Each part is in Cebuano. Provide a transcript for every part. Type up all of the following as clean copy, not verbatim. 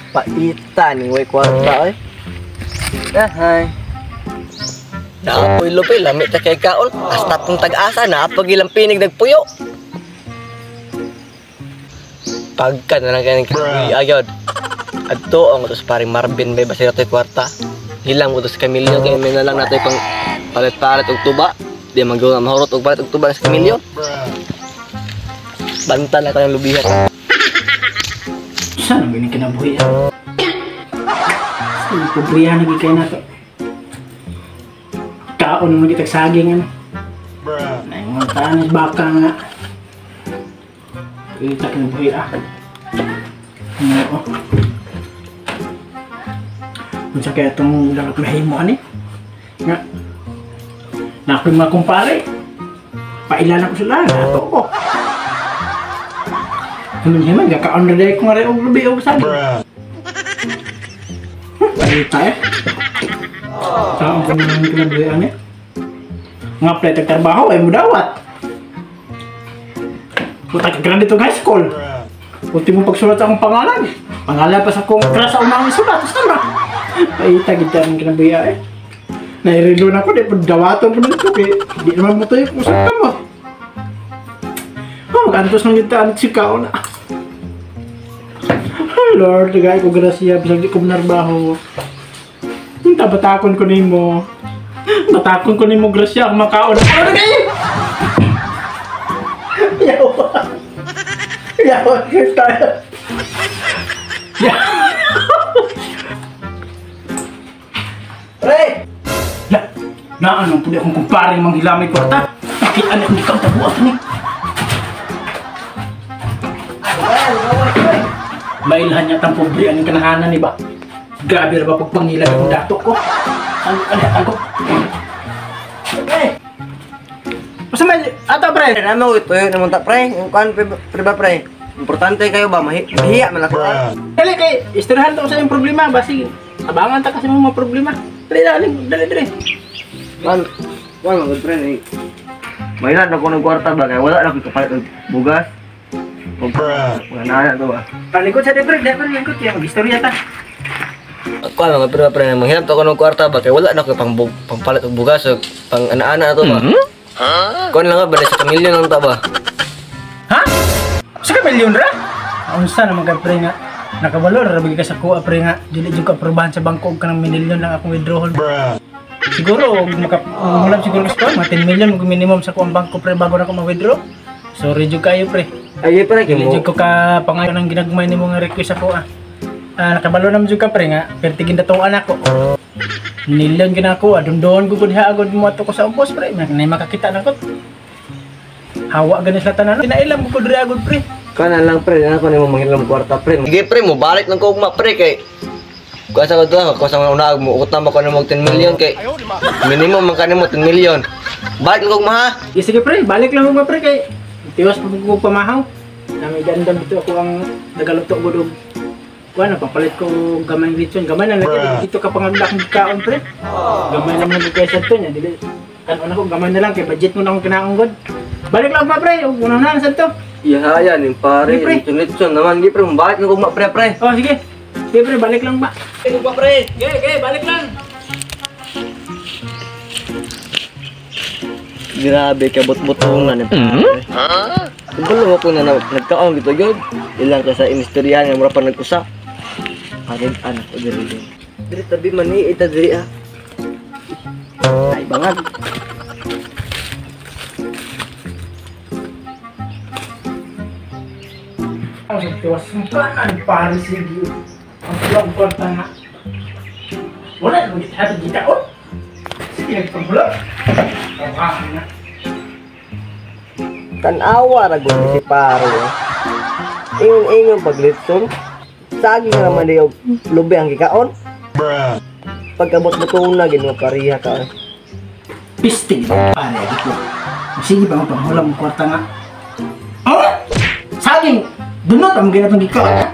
Paita ni way kwarta oy. Ahay. Naapoy lupi, lami ta kay kaon. Hasta tong tag-asa na pag ilang pinig nagpuyo. Pagka na lang kaning kabuhi agad. Adto ang utos paring Marvin may basira toy kwarta. Hilang utos Camilio kay may na lang natay pang palit-palit og tuba. Di man gyud mahurot og palit og tuba sa Camilio. Banta na kayong lubihan. Saan ang ganyan kinabuhi? Sige, pobrihan lagi kayo na to. Kaon naman kitag saging ano. Naingon tanis baka nga. Kita kinabuhi ah. Oo. Unsa kaya itong dapat mahimo ani? Nga. Na ako'y mga kumpare. Pailala ko sila. Nato ko. Anong himan, gakaon na dahil kung nga og lubi og saging. Palita eh. Saan ko naman kinabuhian eh. Nga play tagtrabaho ay mudawat. Puta ka grande itong high school. Ultimo pagsulat sa akong pangalan. Pangalan pa sa akong klasa unang isulat. Basta ba? Paita gid ang kinabuhian eh. Nairilo na ko, di po dawaton po nito. Di naman mo tayo kung saan ka mo. Oh, mag-antos ng kita ang sikaw na. Oh, Lord, tagay ko grasya, bisag di ko manarbaho. Unta, batakon ko nimo. Batakon ko nimo grasya, ang makaon. Ano na kayo? Yawa. Yawa, kita. Yawa. Pre! La, naanong puli akong kumparing manghilamay kwarta. Nakita niya kung di ka ang tabuat ni. Mailhan niya tang pobre ang kanahanan ni ba? Grabe ra ba pagpangilag ang dato ko? Ano ano ko? Pre. Basta may ato pre. Ano ito naman ta pre? Ang kuan pre ba pre? Importante kayo ba mahiya man ako. Dali kay istoryahan to sa imong problema basi abangan ta kasi mga problema. Dali dali dali dali. Man, man good pre ni. Mailhan ako ng kwarta ba kay wala na ko kapalit og bugas. Wala na to ba. Palikod sa pre, di pre lingkod kaya mag-istorya ta. Kuan mga pre pre manghiram to ako ng kwarta ba kay wala na ko pang pampalit og bugas o pang ana-ana to ba. Kuan lang ba sa kamilyon lang ta ba. Ha? Sa kamilyon ra? Unsa naman kay pre nga nakabalo ra bagi ka sa kuha pre nga dili jud ka aprobahan sa bangko og kanang milyon lang akong withdrawal. Siguro og makamulam siguro sa kuha mga 10 million og minimum sa kuang bangko pre bago na ako ma-withdraw. Sorry jud kayo pre. Ay pre dili jud ko ka pangayon ang ginagmay nimo nga request ako ah. Nakabalo naman jud ka pre nga pertigin datuan ako. Milyon gina ako adundon ko gud ha agud mo ato ko sa ubos pre. Nay makakita na ko. Hawa gani sa tanan. Kinailam ko diri agud pre. Kana lang pre, ana ko nimo manghilam kwarta pre. Sige pre, mo balik lang ko ugma pre kay kuasa ko to, kuasa mo una mo utang ko nimo 10 million kay minimum man kanimo 10 million. Balik lang ko ugma ha. Sige pre, balik lang ugma pre kay tiwas pa ko pamahaw. Nami gandam dito ako ang nagaluto gud og kuan papalit ko gamay lechon, gamay na lang dito ka pangagdak ng kaon pre. Gamay lang mo kay sadto nya dili kan-on ako gamay na lang kay budget mo na akong kinaon gud. Balik lang pa pre, ug una na sadto. Iya yan yung pare, lechon naman gi pre, balik lang ko ugma pre pre. Oh sige. Sige pre, balik lang ba. Ugma pre. Ge, ge, balik lang. Grabe ka bot-botongan ni pare. Kabalo ako na nagkaon gito gyud. Ilang ka sa inistoryahan nga mura pa nag-usa. Arin anak ko diri din. Diri tabi man ni ita diri ah. Ay bangag. Ang tiwas ang pare sige. Ang tulong kwarta nga. Wala mo githatid gitaon. Sige nagpanghulo. Tawahan na. Tanawa ra gud si pare. Ingon-ingon paglitson. Saging ra man diyo lubi ang gikaon. Pagkabot-botong na ginoo pareha ka. Piste pare dito. Sige ba ang panghulam kwarta nga. Oh! Saging dunot ang ginatong gikaon.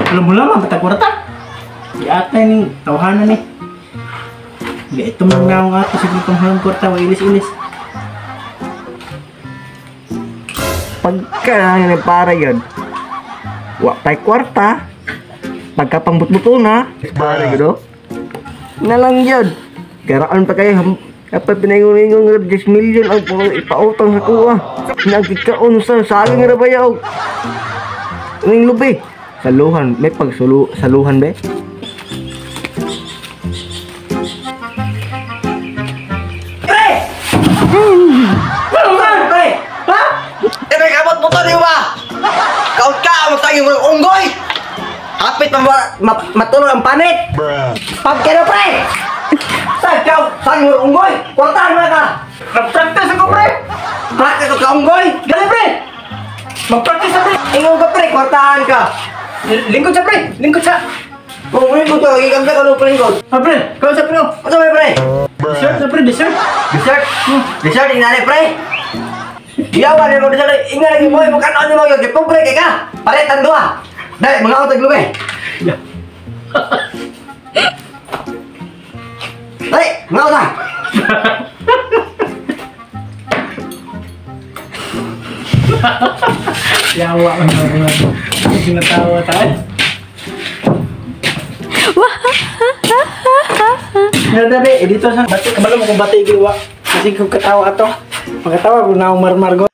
Alam mo lang ang kwarta. Giatay ning tawhanan ni. Gi ito man nga ato sige panghulam kwarta wa ilis-ilis. Pagka ni pare yun. Wa pay kwarta. Pagkapangbutbuto na. Pare gud. Nalang yun. Garaan pa kayo. Kapag pinaingon-ingon nga 10 million ang ipautang sa kuha. Nagkikaon sa saging ra ba yaw? Ning lubi. Saluhan, may pagsulu saluhan be. Pre! Pre! Ha? Eh, may kamot mo to, di ba? Kaon ka, magtaging mo ng unggoy! Hapit matulog ang panit! Pagkano, pre! Saan ka? Saan mo unggoy? Kwartahan mo na ka! Nag-practice ako, pre! Practice ka unggoy! Dali, pre! Mag-practice sa pre! Ingon ka, pre! Kwartahan ka! Lingkod sa pre! Lingkod sa... Kung lingkod ka, ikan ka kalong lingkod. Ah, pre! Kau sa pre! Oh. Ano may pre? Dessert sa pre! Dessert! Dessert? Dessert, inanay, pre! Iyawan mo dessert. Ingan lagi mo, mukha mo yun. Pobre kay ka! Paretan doa! Dali, mga utag lubi! Dali, mga utag! Yawa ang mga sinatawa tayo. Dali, dito sa bati, kabalo mo kung bati giwa. Kasi kung katawa ato, makatawa kung naong marmar go.